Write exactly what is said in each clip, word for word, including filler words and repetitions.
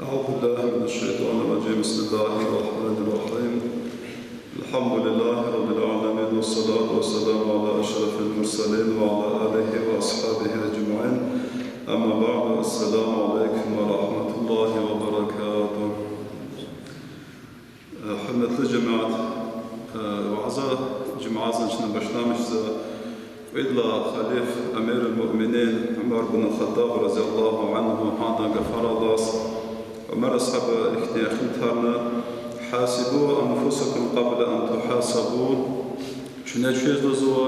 أعوذ بالله من الشيطان الرجيم. بسم الله الرحمن الرحيم. الحمد لله رب العالمين، والصلاة والسلام على أشرف المرسلين وعلى آله وأصحابه أجمعين. أما بعد، السلام عليكم ورحمة الله وبركاته. Гьуьрметли жемят, ваъза жуьмядин чна башламишзава кьвед лагьай халиф, амирул муъминин Умар бун Хаттаб, رضي الله عنه, гьадан гафар алаз, Умар асгьаба ихьтин эхир тунва: حاسبوا أنفسكم قبل أن تحاسبوا. Чуьне чуьз лугьузва,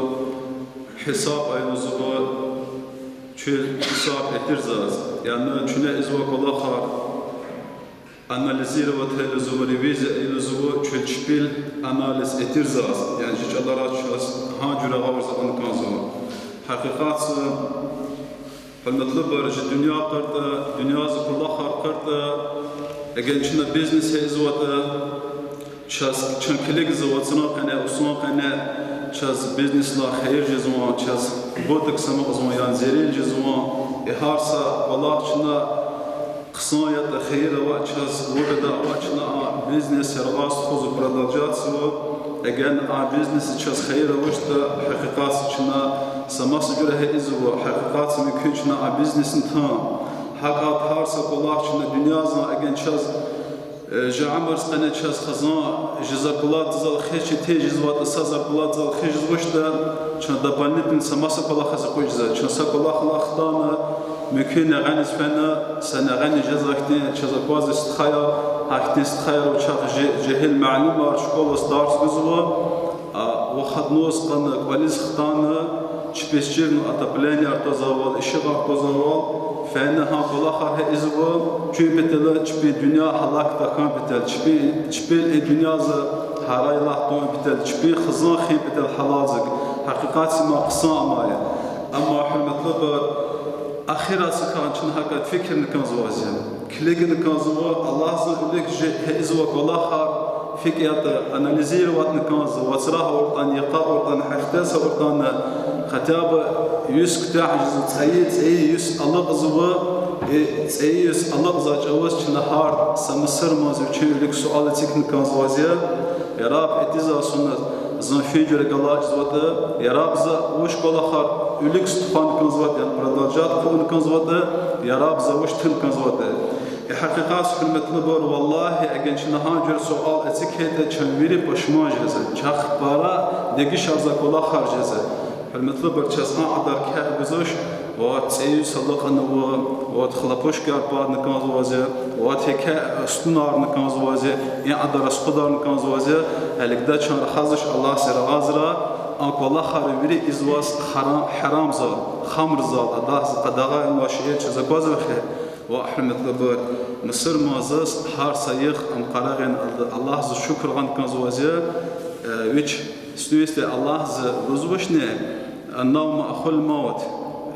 гьисаб ая лугьузва, чуьз гьисаб этирзаз. Яни чуьне ийизвай кӀвалахар анализировать ая лугьузва, ревизия ая лугьузва, чуьз чпел анализ этирзаз. Яни чи чӀаларай чаз гьа жуьре гъавурда кӀанзава. Гьакъикъатда, гьуьрметлубур, чи дуьнья къарта, дуьньядин кӀвалахар къарта, эгер чна бизнес ийизватӀа, чаз, чун килигзава вацран къене, усун къене, чаз бизнесдилай хийир жезван, чаз убыток самукьзаван, яни зерел жезван, и гьар са кӀвалах чна хъсан ятӀа, хийир авай чаз, выгода авай чна а бизнес яргъаз тухузва, продолжатьзава. Эгер а бизнесди чаз хийир авачтӀа, гьакъикъатда чна са маса жуьре гьа ийизва, гьакъикъатда мумкин чна а бизнесни тун. ГьакӀ гьар са кӀвалах чна дуьньядин, эгер чаз, э, чи уьмуьрдин къене чаз хизан чи зарплатадал хеч четин жезватӀа, са зарплатадал хеч жезвачтӀа, чун дополнительно са маса кӀвалахриз экъечӀзава. Чун са кӀвалахрилай хтана, мумкин, нянихъ фена, са нянихъ жезва хьтин, чаз аквазва стхаяр, гьахьтин стхаяр, вичи жегьил муаллимар школада дарс гузва, а выходной йикъан кӀвализ хтана, чпиз чирна отопление артузвайвал, ишигъар артузвайвал, фена гьа кӀвалахар гьа ийизва, чун патал, чпин дуьнья гьалак тахьун патал, чпи, чпел и дуьньядиз гьарайла тун патал, чпин хизан хуьн патал гьалалзик. Гьакъикъатда им хъсан амал я. Амма, гьуьрметлубур, ахиратдикай чна гьакӀ фикирна кӀанзавайди я. Килигна кӀанзава, Аллагьдин вилик чи гьа ийизвай кӀвалахар фикӀ ятӀа, анализировать кӀанзава, вацран авуртӀани, йикъан авуртӀани, гьахьтин авуртӀани, хотя бы йис куьтягь жезва, цӀейи, цӀейи йис алукьзава, и цӀейи йис алукьзавай чӀавуз чна гьар са мусурмандиз вичин вилик суал эцигна кӀанзавайди я. Я Раб, итиз зун, зун фин жуьре галачзаватӀа, я Раб, за вуч кӀвалахар вилик тухвана кӀанзаватӀа, яни продолжать хъувуна кӀанзаватӀа, я Раб, за вуч туна кӀанзаватӀа. И гьакъикъатда, гьуьрметлубур, валлагьи, эгер чна гьа жуьре суал эцигайтӀа, чун вири пашман жезва, чахъ пара дегишарзавай кӀвалахар жезва. Гьуьрметлубур, чаз а кьадар кеф гузвач, вад цӀейи йис алукьнава, вад хлопушкаяр падна кӀанзавайди я, вад гьакӀа стунарна кӀанзавайди я, и кьадар расходарна кӀанзавайди я, гьелелиг чун рахазвач Аллагьдиз рагъазрай, а кӀвалахар вири ийизваз гьарам, гьарамзал, хамрзал, Аллагьди къадагъа авунвай шейэр чаз аквазва хьи. Ва, гьуьрметлубур, мусурмандиз гьар са йикъ ам къарагъин Аллагьдиз шукур гъана кӀанзавайди я, э, вич сунисте Аллагьди лугьузвачни, النوم أخو الموت,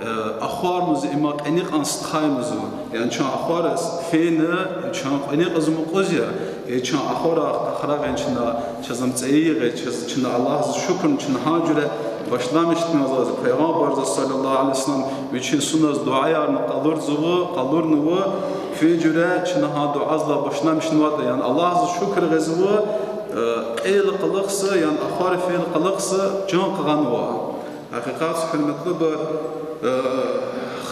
э, ахвар лугьузва, им кьиникьан стха я лугьузва. Яни чун ахвариз фена, чун кьиникьиз мукьуз я, э, чун ахварай къарагъин чна, чаз ам цӀийи гъиз, чаз, чна Аллагьдиз шукурна чна гьа жуьре башламишна кӀанзавайди я. Пайгъамбарди, صلى الله عليه وسلم, вичин суннадиз дуьаярни къалурзава, къалурнава, фин жуьре чна гьа дуьадилай башламишнаватӀа, яни Аллагьдиз шукур гъизва, э, кьейила кьулухъ, яни ахвар фейила кьулухъ чун къугъванва. Гьакъикъатда, гьуьрметлубур, э,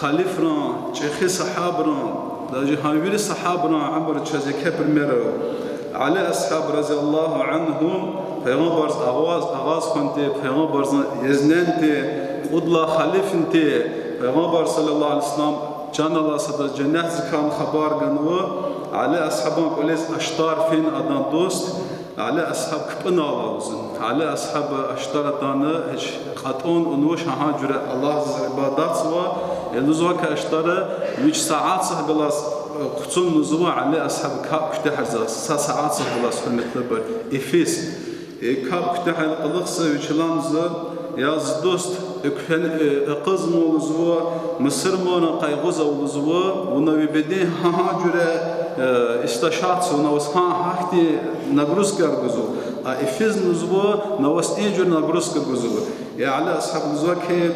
халифрин, чӀехи сагьабрин, даже гьа вири сагьабрин уьмуьр чаз еке пример ава. Али асгьаб, رضي الله عنه, Пайгъамбардин агъаз, агъаз хьун тир, Пайгъамбардин езнен тир, кьуд лагьай халифин тир, Пайгъамбар, صلى الله عليه وسلم, чан алай садаз женнетдикай хабар ганва, Али асгьабан кӀвализ аштар фин адан дуст, Али асгьаб кпӀунал лугьузва. Али асгьаб аштар атана, гьич кьатӀун авунач, гьа жуьре Аллагьдиз ибадатзава, лугьузва хьи аштар, вич сятдихъ галаз, э, хъуцун лугьузва Али асгьаб капӀ куьтягьзаваз, са сятдихъ галаз, гьуьрметлубур, ифиз. Э, капӀ куьтягьайла кьулухъ вичилай лугьузва, я зи дуст, экуьн, э, экъизма лугьузва, мусурманрин къайгъузава лугьузва, вуна ви беден гьа жуьре, э, истощаться, вуна ваз гьа гьахьтин нагрузкаяр гузва. А ифизни лугьузва, на ваз и жуьре нагрузка гузва. Я Али асгьаб, лугьузва хьи,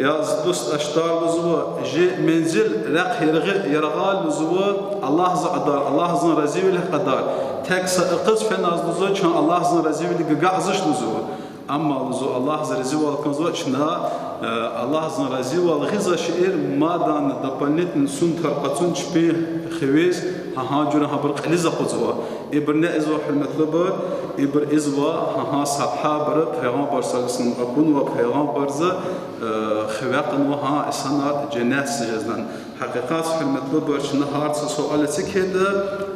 Я зи дуст аштар, лугьузва, жи мензил рехъ яргъи-, яргъай, лугьузва, Аллагьза кьадар, Аллагьзан разивилихъ кьадар. Тек са йикъаз феназ, лугьузва, чан Аллагьзан разивилихъ агакьзавач, лугьузва. Амма, лугьузва, Аллагьза разивал кӀанзава чна, э, Аллагьзан разивал гъизвай шейэр мадни дополнительно сунтар къачун чпин хивез, гьа-гьа жуьре гьабур кьилиз акъудзава. Ибур ни ийизва, гьуьрметлубур, ибур ийизва гьа-гьа сапьгьабуру, Пайгъамбар صلى الله عليه وسلم акунвай, Пайгъамбарза, э, хиве кьунвай гьа инсанар женнетдиз жезвайди. Гьакъикъатда, гьуьрметлубур, чна гьар са суал эцигайтӀа,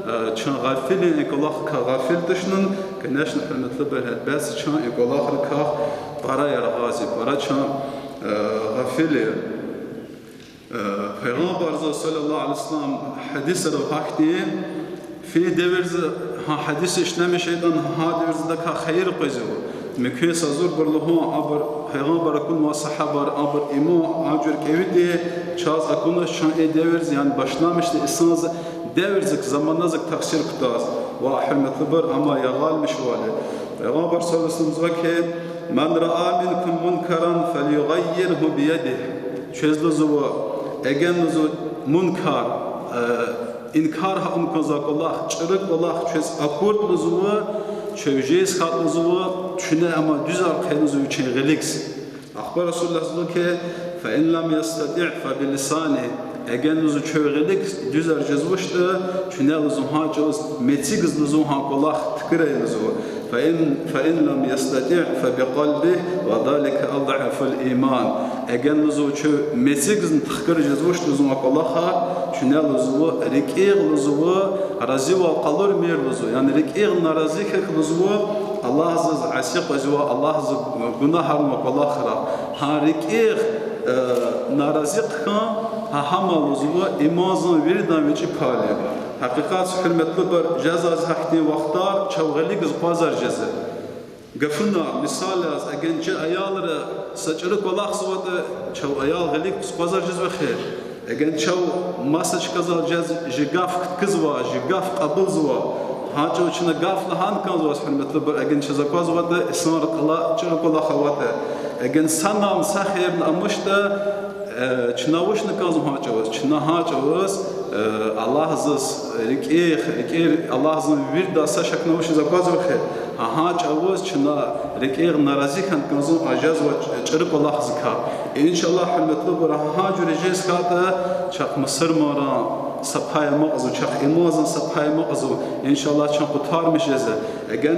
э, чун гъафилин кӀвалахрикай гъафил тушни, конечно, гьуьрметлубур, гьелбетда, чун и кӀвалахрикай пара яргъаз я, пара чун, э, гъафил я. Э, Пайгъамбарза صلى الله عليه وسلم гьадисра гьахьтин, фи девирза, гьа гьадис ишлемишайтӀан, гьа девирза адакай хийир къвезва. Муькуь са зурбур лугьун, абур Пайгъамбар акунвай сапьгьабар, абур иман, а жуьре кӀевиди чаз акунач, чун и девирза, яни башламишди инсанза девирзик, заманазик тахсир кутаз. Ва, гьуьрметлубур, амма яргъалмишвал я. Пайгъамбар صلى الله عليه وسلم лугьузва хьи: من رأى منكم منكرا فليغيره بيده. Квез, лугьузва, эгер, лугьузва, мункар, э, инкар авун кӀанзавай кӀвалах, чӀуру кӀвалах квез акуртӀа, лугьузва, квез жез хьайитӀа, лугьузва, куьне ам дуьзар хъия, лугьузва, вичин гъиликиз. Ахпа Расулуллагь лугьузва хьи: فإن لم يستطع فبلسانه. Эгер, лугьузва, квез гъиликиз дуьзар жезвачтӀа, куьне, лугьузва, гьа чӀавуз мецигиз, лугьузва, гьа кӀвалах туькӀуьрай, лугьузва. فإن، فإن لم يستطع فبقلبه وذلك أضعف الإيمان. Эгер, лугьузва, квез мецигизни туькӀуьр жезвачтӀа, лугьузва, гьа кӀвалахар, куьне, лугьузва, рикӀигъ, луьгьузва, разивал къалурмир, луьгьузва. Яни рикӀигъ нарази хьухь, луьгьузва, Аллагьзаз аси къвезвай, Аллагьза гунагьарнавай кӀвалахра. Гьа рикӀигъ, э, нарази хьун, гьа гьам, луьгьузва, иманзан виридан вичӀи пай я. Гьакъикъатда, гьуьрметлубур, жезвай гьахьтин вахтар чав гъиликиз къвазар жезва. Гафуна, мисал яз, эгер чи аялри са чӀуру кӀвалахзаватӀа, чав аял гъиликиз къвазар жезва хьи. Эгер чав маса чкадал жез жи гаф кткизва, жи гаф кьабулзава, гьа чӀавуз чна гаф лагьана кӀанзава, гьуьрметлубур, эгер чаз аквазватӀа, инсанрин кьилел чӀуру кӀвалах аватӀа. Эгер санал са хийирни амачтӀа, э, чна вучна кӀанзава гьа чӀавуз? Чна гьа чӀавуз, э, Аллагьзаз рикӀи, рикӀи Аллагьзан виридаз са шакни авачиз аквазва хьи, гьа, гьа чӀавуз чна рикӀигъ нарази хьана кӀанзава а жезвай чӀуру кӀвалахзакай. Иншаллагь, гьуьрметлубур, гьа жуьре жез хьайитӀа, чахъ мусурманрин са пай амукьзава, чахъ иманзан са пай амукьзава. Иншаллагь, чун къутармиш жезва. Эгер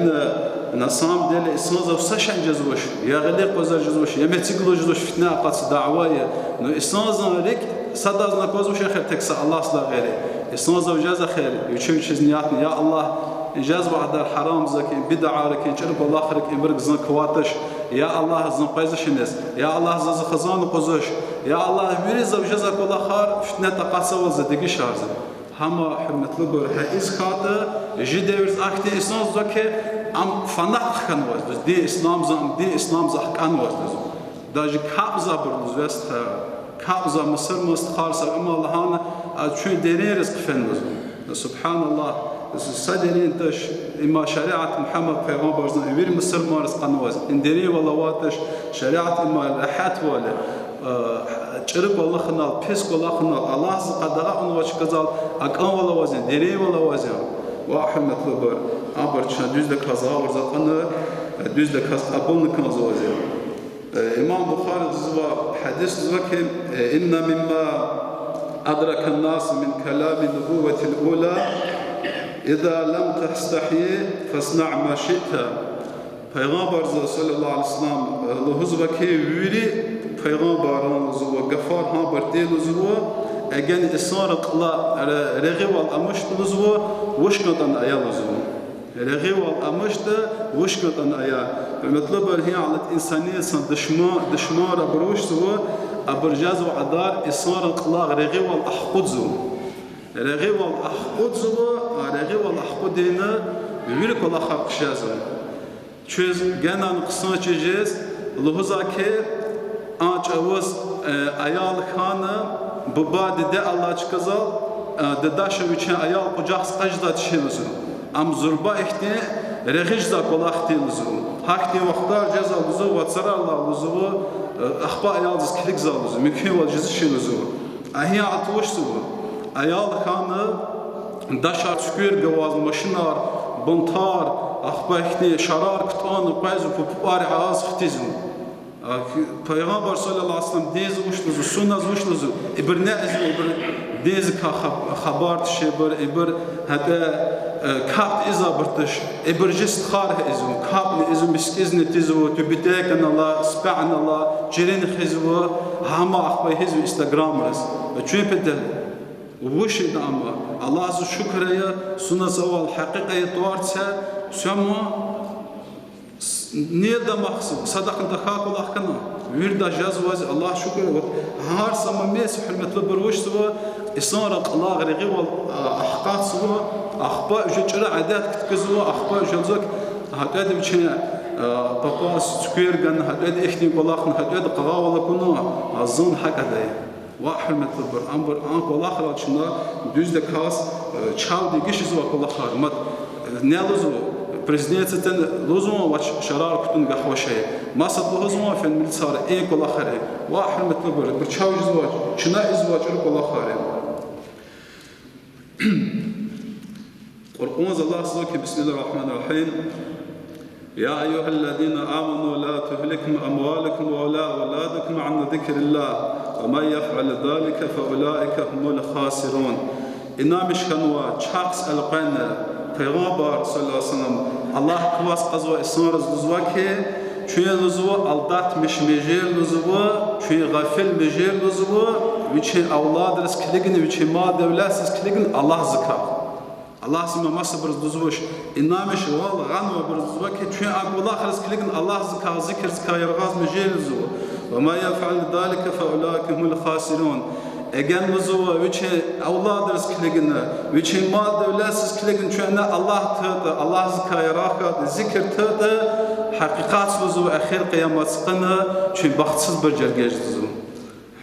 на самом деле инсанзав са шейни жезвач, я гъиликиз къвазар жезвач, я мецигиз лугьуз жезвач, фитне акъатзава, дяве я. Ну, инсанзан рикӀ садазни аквазвач эхир, тек са Аллагьзалай гъейри. Инсанзав жезва эхир, вичи вичиз ниятна: я Аллагь, жезвай кьадар гьарамзакай, бидааракай, чӀуру кӀвалахрикай ибурукай зун кватач, я Аллагь, зун къвезвач иниз, я Аллагь, заз хизан акъудзавач, я Аллагь, вири зав жезвай кӀвалахар фитне акъатзавал за дегишарзава. Гьама, гьуьрметлубур, гьа ийиз хьайитӀа, жи девирза ахьтин инсанзава хьи, ам фана хьанваз, луьгьуз, дин исламзан, дин исламзахъ кӀанваз, луьгьуз. Даже капӀзавайбур, луьгьуз, вестха, капӀзавай мусурман стхайри са амал лагьана, а чун деринриз хъфенваз. Субгьаналлагь, са дерин туш, има шариат Мугьаммад пайгъамбарзан вири мусурманриз кьанваз. Им деринвал авай туш, шариат има регьятвал я, э, чӀуру кӀвалахрал, пис кӀвалахрал, Аллагьза къадагъа авунвай чказал акӀанвал аваз я, деринвал аваз я. Ва, гьуьрметлубур, абур чна дуьздаказ гъавурда акьуна, дуьздаказ кьабулна кӀанзаваз я. Э, имам Бухариди лугьузва, гьадис лугьузва хьи, э, إن مما أدرك الناس من كلام النبوة الأولى: إذا لم تستحي فاصنع ما شئت. Пайгъамбарза, صلى الله عليه وسلم, э, лугьузва хьи, вири пайгъамбаррин, лугьузва, гафар гьабур тир, лугьузва, эгер инсанрин кьилел ре-, регъуьвал амачтӀа, лугьузва, вуч кӀантӀани ая, лугьузва. Регъуьвал амачтӀа, вуч кӀантӀани ая. Гьуьрметлубур, гьи алат инсанри, инсан душман, душманри абур вучзава, абур жезва кьадар инсанрин кьилел регъуьвал ахкъудзава. Регъуьвал ахкъудзава, а регъуьвал ахкъудайла вири кӀвалахар хъжезва. Чуьз генани хъсан чиз жез, лугьузва хьи, а чӀавуз, э, аял хьана, буба, диде алай чказал, э, дидеди вичин аял къужахза экъечӀдай тушир лугьузва. Ам зурба ихьтин, Регъуь жезва кӀвалах хьтин лугьузва. Гьахьтин вахтар жезва лугьузва, вацралай лугьузва, э, ахпа аялдиз килигзава лугьузва, мумкинвал жезвач лугьузва. А гьи гьалат вуч лугьузва? Аял хьана, дашар цуьквер гваз, машинар, бантар, ахпа ихьтин шарар кутӀунна къвезва, пупӀар гьаз хтизва. А, хи-, Пайгъамбар صلى الله عليه وسلم диндиз вуч лугьузва, суннадиз вуч лугьузва, ибур незва, ибур диндикай хаб-, хабар туш ибур, ибур гьатӀа, э, капӀ ийизвайбур туш, ибур жи стхайри ийизва, капӀни ийизва, мискӀинни тийизва, тубитеканала, спягӀнала, чирин хуьзва, гьама ахпа ийизва инстаграмриз. Ва чун патал вуч ийида ама, Аллагьзаз шукур ая, суннадиз авай гьакъикъи тӀвар це, сама С-, нидамахсу, садахъни тахьай кӀвалах хьана, виридаз жезвайди, Аллагьдиз шукур, вот, гьар са моментда, гьуьрметлубур, вучзава, инсанрин кьалагъ регъуьвал, а, акъатзава, ахпа уже чӀуру адет куткизва, ахпа уже лугьузва, гьатӀеда вичин, а, папаз цуьквер гана, гьатӀеда ихьтин кӀвалахна, гьатӀеда къагъа авуна куна, а, зун гьакӀ ада. Ва гьуьрметлубур, абур а кӀвалахрал чна дуьздаказ, э, чав дегишзава кӀвалахар. Мад, э, ни лугьузва, президентдиз лугьузва вач шарар кутун гахваши. Масад лугьузва фена милицара и кӀвалахар. Ва гьуьрметлубур, абур чав жезва, чна ийизвай чӀуру кӀвалахар. Къуръанда Аллагьза лугьузва хьи, بسم الله الرحمن الرحيم. يا أيها الذين آمنوا لا تلهكم أموالكم ولا أولادكم عن ذكر الله ومن يفعل ذلك فأولئك هم الخاسرون. Инанмиш хьанвай, чахъ са элкъвена, Пайгъамбар صلى الله عليه وسلم, Аллагь кваз кьазвай инсанриз лугьузва хьи, чун лугьузва, алдатмиш мийир лугьузва, чун гъафил мийир лугьузва, вичин авладриз килигна, вичин мал-девлетдиз килигна Аллагьзакай. Аллагьза масабуруз лугьузвач, инанмиш вал гъанвайбуруз лугьузва хьи, чун а кӀвалахриз килигна Аллагьзакай, зикирзакай яргъаз мийир лугьузва. ومن يفعل ذلك فأولئك هم الخاسرون. Эгер лугьузва вичин авладриз килигна, вичин мал-девлетдиз килигна чун Аллагь тунтӀа, Аллагьзакай яргъай хьайитӀа, зикир тунтӀа, гьакъикъатда лугьузва эхир къиямат къене чун бахтсузбур жергеж лугьузва.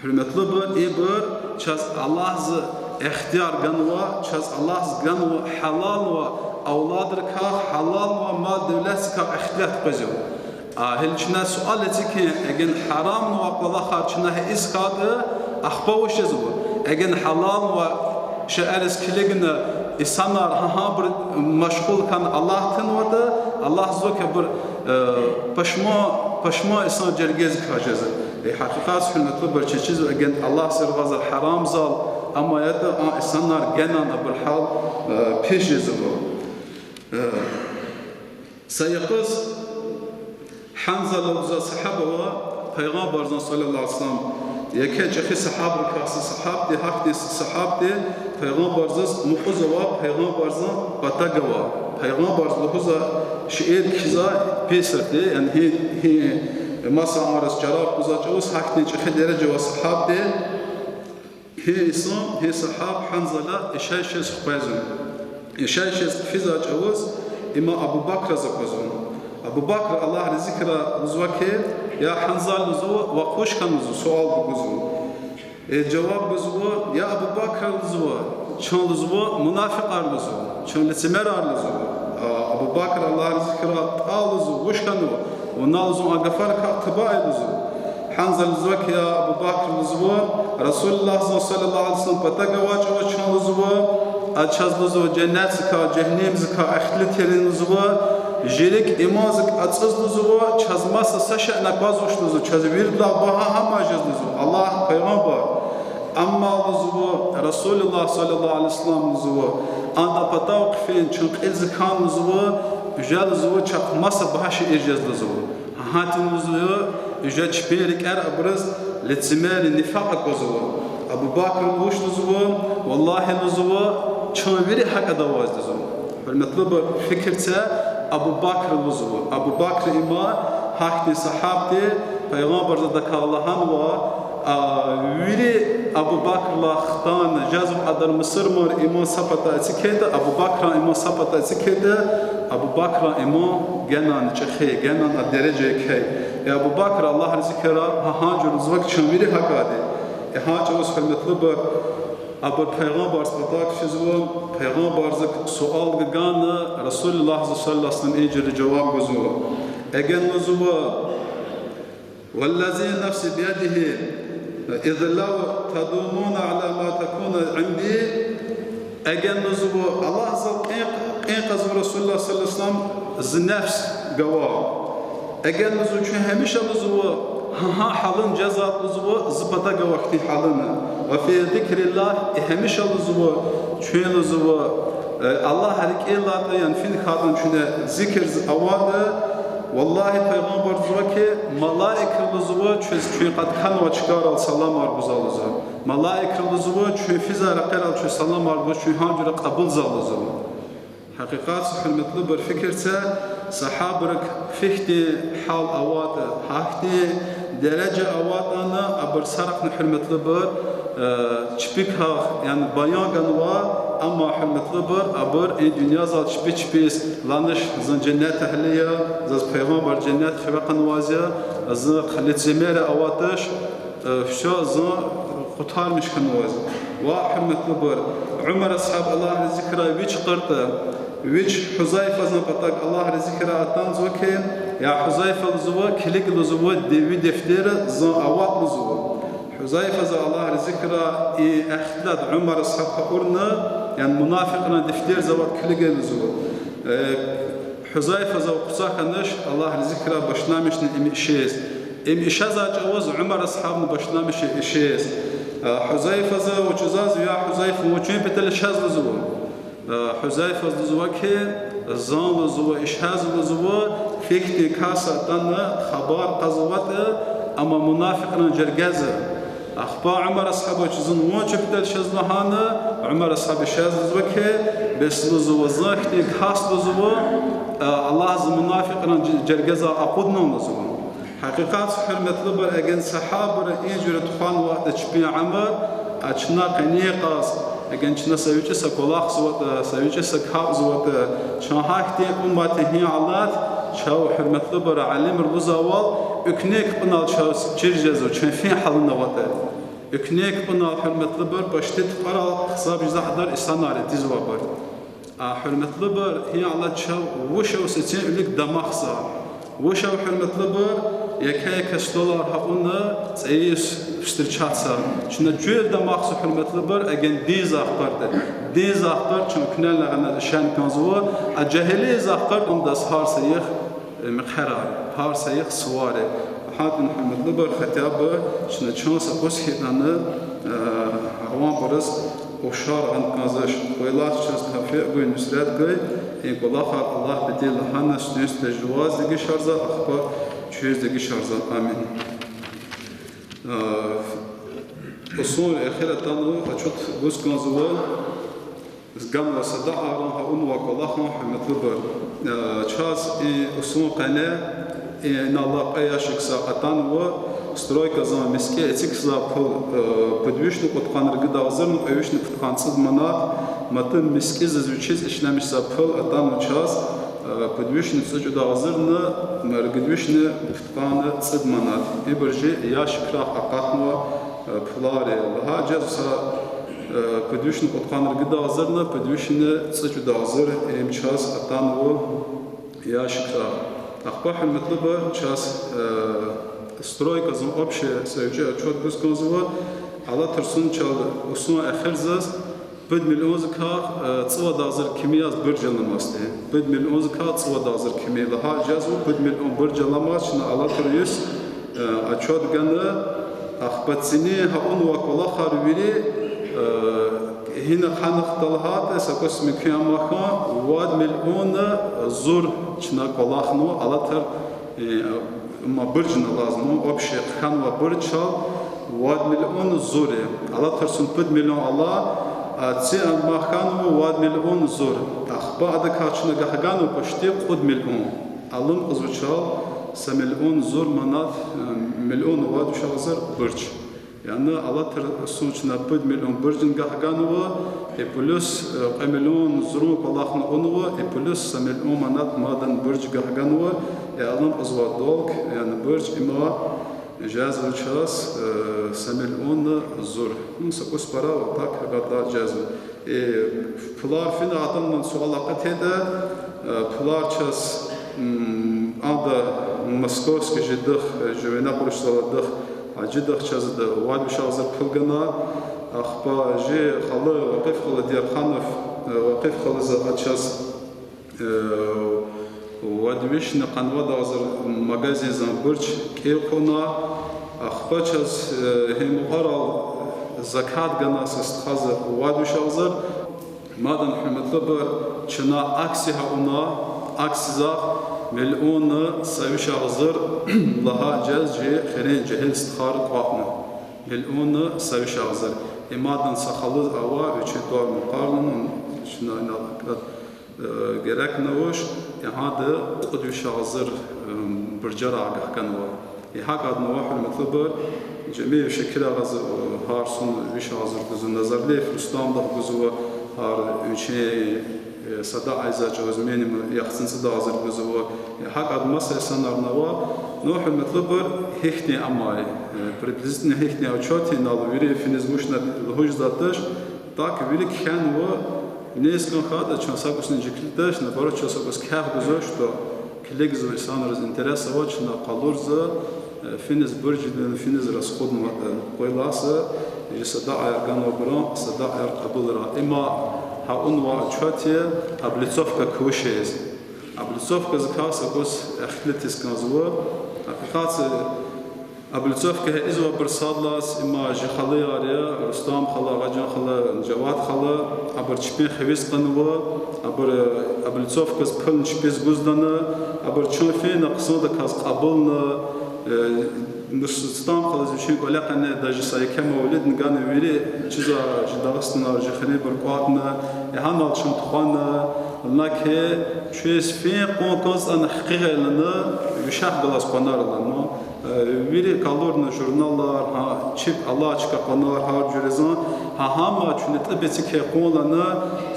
Гьуьрметлубур, ибур чаз Аллагьза ихтияр ганва, чаз Аллагьза ганва гьалалнавай авладрикай, гьалалнавай мал-девлетдикай ихтилат къвезва. А гьеле чна суал эцигин, эгер гьарамнавай кӀвалахар чна гьа ийиз хьайитӀа, ахпа вуч жезва? Эгер гьалалнавай шейэриз килигна инсанар гьа-гьабур машгъул хьана Аллагь тунватӀа, Аллагьза лугьузва хьи абур, э, пашман, пашман инсан жергедикай жезва. Э, гьакъикъатда, гьуьрметлубур, чаз чизва, эгер Аллагьза яргъазва гьарамзал амай ятӀа, а инсанар генани абурун гьал, э, пис жезва. Э, са йикъуз Гьанзала лугьузвай сагьаба ава Пайгъамбарзан صلى الله عليه وسلم, еке чӀехи сагьабрикай са сагьабди, гьахьтин са сагьабди Пайгъамбарзаз мукьузвай, Пайгъамбарзан патав гвай. Пайгъамбарза лугьузвай шиир кхьизвай писарди, яни гьи, гьи, масаан араз чарар кьузвай чӀавуз, гьахьтин чӀехи дережа авай сагьабди. Гьи инсан, гьи сагьаб Гьанзала ишей шез хквезва. Ишей шез хъфизвай чӀавуз има Абу Бакраз аквазва. Абу Бакр, Аллагь рази хьурай, лугьузва хьи, я Гьанзал, лугьузва, вахъ вуч хьана, лугьузва, суал гузва. Э, жаваб гузва, я Абу Бакр, лугьузва, чун, лугьузва, мунафикьар, лугьузва, чун лицемерар, лугьузва. А, Абу Бакр, Аллагь рази хьурай, тӀал, лугьузва, вуч хьанва, вуна, лугьузва, а гафарикай табуай, лугьузва. Гьанзал лугьузва хьи, я Абу Бакр, лугьузва, Расулуллагьзан صلى الله عليه وسلم патав гвай чӀавуз чун, лугьузва, а чаз, лугьузва, женнетдикай, жегьеннемдикай ихтилат ийин, лугьузва, жи рикӀ имандик ацӀуз, лугьузва, чаз маса са шейни аквазвач, лугьузва, чаз виридалай багьа гьам жез, лугьузва, Аллагь, Пайгъамбар. Амма, лугьузва, Расулуллагь صلى الله عليه وسلم, лугьузва, адан патав хъфин чун кьилди хьана, лугьузва, уже, лугьузва, чахъ маса багьа шейэр жез, лугьузва. Гьатта, лугьузва, уже чпин рикӀер абуруз лицемерие, нифакь аквазва. Абу Бакр вуч лугьузва? Валлагь, лугьузва, чун вири гьакӀ ада аваз, лугьузва. Гьуьрметлубур, фикир це, Абу Бакр, лугьузва. Абу Бакр има гьахьтин сагьабди, Пайгъамбарза адакай лагьанва, а, вири Абу Бакрлай хтана жезва, адан мусурманрин иман са патай эцигайтӀа, Абу Бакран иман са патай эцигайтӀа, Абу Бакран иман генани чӀехи, генани а дережа кхьей. Э, Абу Бакр, Аллагь рази хьурай, гьа, гьа жуьре, лугьузва хьи, чун вири гьакӀ ада. Э, гьа чӀавуз, гьуьрметлубур, Абур пайгъамбарзаз патак физва, пайгъамбарзак суал гана, Расулуллагьза саллаллагьу алейгьи ва саллам и жуьре жаваб гузва. Эген лугьузва: والذي نفسي بيده، إذ لو تدومون على ما تقولون عندي. Эген лугьузва, Аллагьзал кьин, кьин къазва Расулуллагь саллаллагьу алейгьи ва саллам, зи нефс гвай. Эген лугьузва, чун гьамиша лугьузва гьа, гьа гьалун жезвайди лугьузва, зи патав гвай хьтин гьалуна. وفي ذكر الله, и гьамиша лугьузва, чун лугьузва, э, Аллагь рикӀелай, яни фин хатӀан чуьне зикирзаватӀа, валлагьи, пайгъамбарза лугьузва хьи, малаикри лугьузва чуьз, чуьн кьадар кхьенвай чкайрал саламар гузвай лугьузва. Малаикри лугьузва чуьн физвай рекьерал чуьн саламар гуз, чуьн гьа жуьре кьабулзавай лугьузва. Гьакъикъатда, гьуьрметлубур, фикир це, сагьабайрик гьихьтин гьал аватӀа, гьихьтин дережа аватӀани, абур садрани, гьуьрметлубур, э, чпикай, яни баян ганва, амма, гьуьрметлубур, абур и дуьньязал чпи чпиз лагьанач: зун женнет агьли я, заз пайгъамбар женнет хиве къанваз я, зун лицемерие авадач, э, всё, зун къутармиш хьанваз. Ва, гьуьрметлубур, Умар асгьаб, Аллагь рази хьурай, вич къиртӀа, вич Гьузайфазан патав, Аллагь рази хьурай, атанзава хьи, я Гьузайфа, лугьузва, килиг, лугьузва, ви дефтер зун аватӀа, лугьузва. Гьузайфаза, Аллагь рази хьурай, и ихтилат Умар асгьаб авуна, яни мунафикьрин дефтерзавай, килиг, лугьузва. Э, Гьузайфаза къуцахьанач, Аллагь рази хьурай, башламишна им ишез. Им ишезвай чӀавуз Умар асгьабни башламишна ишез. Э, Гьузайфаза вучзава, я Гьузайфа, вун чун патал ишез, лугьузва. Э, Гьузайфаза лугьузва хьи, зун, лугьузва, ишезва, лугьузва, гьихьтин кас атана хабар кьазватӀа, амма мунафикьрин жергеда. Ахпа Умар асгьабачи зун вун чун патал ишез лагьана, Умар асгьаб ишез, лугьузва хьи, бес, лугьузва, зун гьихьтин кас, лугьузва, э, Аллагьза мунафикьрин жергезай акъудна, лугьузва. Гьакъикъатда, гьуьрметлубур, эгер сагьабайри и жуьре тухванватӀа чпин уьмуьр, а чна къенин къаз, эгер чна са вичӀи са кӀвалахзаватӀа, са вичӀи са капӀзаватӀа, чун гьахьтин умматдин гьалат, чав, гьуьрметлубур, алимри лугьузвайвал, экуьнин кпӀунал чаз чир жезва чун фин гьалуна аватӀа. Экуьнин кпӀунал, гьуьрметлубур, почти тупӀарал гьисаб жезвай кьадар инсанар я дизвайбур. А, гьуьрметлубур, гьи алад чав вуж ава сецин вилик дамахзава. Вуж ава, гьуьрметлубур, яке-яке столар гьа авуна, цӀийи встречаться. Чна жуьре дамахзава, гьуьрметлубур, эгер динзахъ патал. Динзахъ патал чун экуьнал гана шен кӀанзава, а жегьилзахъ патал адаз гьар са йикъ, э, мехъерар, гьар са йикъ сувар я. Гьатта, гьуьрметлубур, хотя бы чна чун са кӀус хьайитӀани, э, авамбуруз ушар гъун кӀанзавач. Квайлаз чаз тавфикь гуй, нусрет гуй, и кӀвалахар Аллагь патал лагьана, сунсте жуваз дегишарза, ахпа чуьз дегишарза. Амин. Э, усун эхир атанва, ачух гуз кӀанзава. Зганва сада аран гьа авунвай кӀвалахун, гьуьрметлубур. Э, чаз и усун къене, и, инал алай кьве ящикза атанва, стройказан мискӀин эцигзавай пул, э, пуд вишни кьудкъанни ругуд агъзурни кьве вишни пудкъанни цӀуд манат, мад мискӀиндиз вичиз ишлемишзавай пул атанва чаз, э, пуд вишни цӀекӀуьд агъзурни ругуд вишни пудкъанни цӀуд манат. Ибур жи ящикрай акъатнавай, э, пулар я. Лагьай жезва са, э, пуд вишни кьудкъанни ругуд агъзурни пуд вишни цӀекӀуьд агъзур им чаз атанва ящикрай. Ахпа, гьуьрметлубур, чаз, э, стройказан общий са вичӀи отчёт гуз кӀанзава, алатай йисуз чал усун эхирзаз, пуд миллионзакай, э, цӀувад агъзур кими яз бурж аламазди. Пуд миллионзакай цӀувад агъзур кими. Лагьай жезва пуд миллион бурж аламаз чна алатай йис, э, отчёт гана, ахпа цӀийи гьа авунвай кӀвалахар вири, э, гьина хьана хталгьатӀа, са кӀус мумкин амай хьи, вад миллион зур чна кӀвалахнава алатай, э, ма бурж алаз, ну, общий хьанвай бурж чал вад миллион зур я. Алатай йисуз пуд миллион ала, а цӀийи амай хьанва вад миллион зур. Ахпа адакай чна гахганва почти кьуд миллион. Алукьзава чал са миллион зур манат, э, миллион вад виш агъзур бурж. Яни алатай йисуз чна пуд миллион бурж гахганва, и плюс, э, кьве миллион зурун кӀвалахна авунва, и плюс са миллион манат мадни бурж гахганва, и алукьзавай долг, яни бурж, има Жезва чаз, э, са миллионни зур. Ну, са кӀус пара ва так гадла жезва. Э, пулар фина атанман суал акъатайтӀа, э, пулар чаз, м, ада московский жидахъ, э, жувена къурушзаладахъ, а жидахъ чаз да вад виш агъзур пул гана, ахпа жи хала Вакъиф хала Дерханов, э, Вакъиф халаза а чаз Э, вад вишни къанни вад агъзур магазинзан бурж кӀев хъувуна, ахпа чаз, э, гьи мукьварал закат гана са стхаз вад виш агъзур. Мадни, гьуьрметлубур, чна акси гьа авуна, аксидихъ миллионни са виш агъзур лагьай жез жи хирин жегьил стхайри кӀватӀна. Миллионни са виш агъзур. Им мадни са халаз ава, вичи тӀвар-макъар лагьана, чна ина Э, герек авач, гьада кьуд виш агъзур, э, буржар агакь ганва. И гьакӀ ганва, гьуьрметлубур, Жемир Шакир агъаз, э, гьар сун виш агъзур гузва, Назарлиев Рустамдихъ гузва, гьар вичин, э, садакьа ийизвай чӀавуз минимум яхцӀурни цӀуд агъзур гузва. И гьакӀ маса инсанар ава. Ну, гьуьрметлубур, гьихьтин амай, э, приблизительно гьихьтин отчёт инал вири финиз вучна лугьуз жезвайди туш, Так вири кхьенва, нискӀан хьайитӀа чун са кӀусни жикли туш, наоборот, чун са кӀус кеф гузва, что килигзава, инсанриз интерес ава, чна къалурзава, э, финиз бурждин, финиз расходнаватӀа. Къуй лагьай са, жи садакьаяр ганвайбурун садакьаяр кьабулрай. Има гьа авунвай отчёт я, облицовка квачиз. Облицовказикай са кӀус ихтилат ийиз кӀанзава. Гьакъикъатда, облицовка гьа ийизвайбур сад лагьай, има жи халаяр я, Рустам хала, Агъаджан хала, Жавад хала, абур чпин хивез кьунва, абур, э, облицовказ пулни чпиз гуз гана, абур чун фена хъсандаказ кьабулна, э, Рустам халаз вичин кӀвале къене даже са еке мавлидни гана вири чизвай жи дагъустанар, жи хуьруьнбур кӀватӀна, гьанал чун тухвана, вуна хьи, чуьз фин къун кӀанзаватӀани хкиз гъилана, вишагъ галаз къванар лагьана. Э, вири къалурна журналар, гьа, чеб алай чка къванар, гьар жуьрезан, гьа, гьама чуьне тӀуб эцигиз къун лагьана,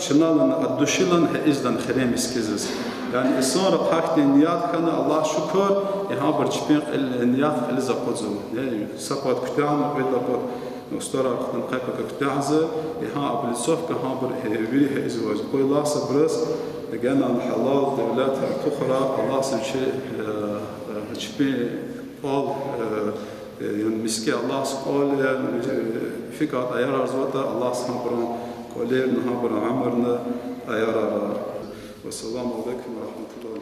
чна лагьана от души лагьана гьа ийиз лагьана хуьруьн мискӀиндиз. Яни инсанри гьахьтин ният хьана, Аллагь шукур, и гьабур чпин кьил-, ният кьилиз акъудзава. Яни са пад куьтягьна, кьвед пад, ну, устӀарар хтана къе-пака куьтягьзава, и гьа облицовка гьабур, э, вири гьа ийизвай. Къуй лагьай сабуруз, генани гьалал девлет артухарай, Аллагьди вичи, э, э, чпин кӀвал, э, э, яни мискӀин Аллагьди кӀвал, э, фикӀ тӀаярарзаватӀа, Аллагьди гьабурун кӀвалерни, гьабурун уьмуьрни тӀаярарай. Вассаламу алейкум ва рахматуллагь.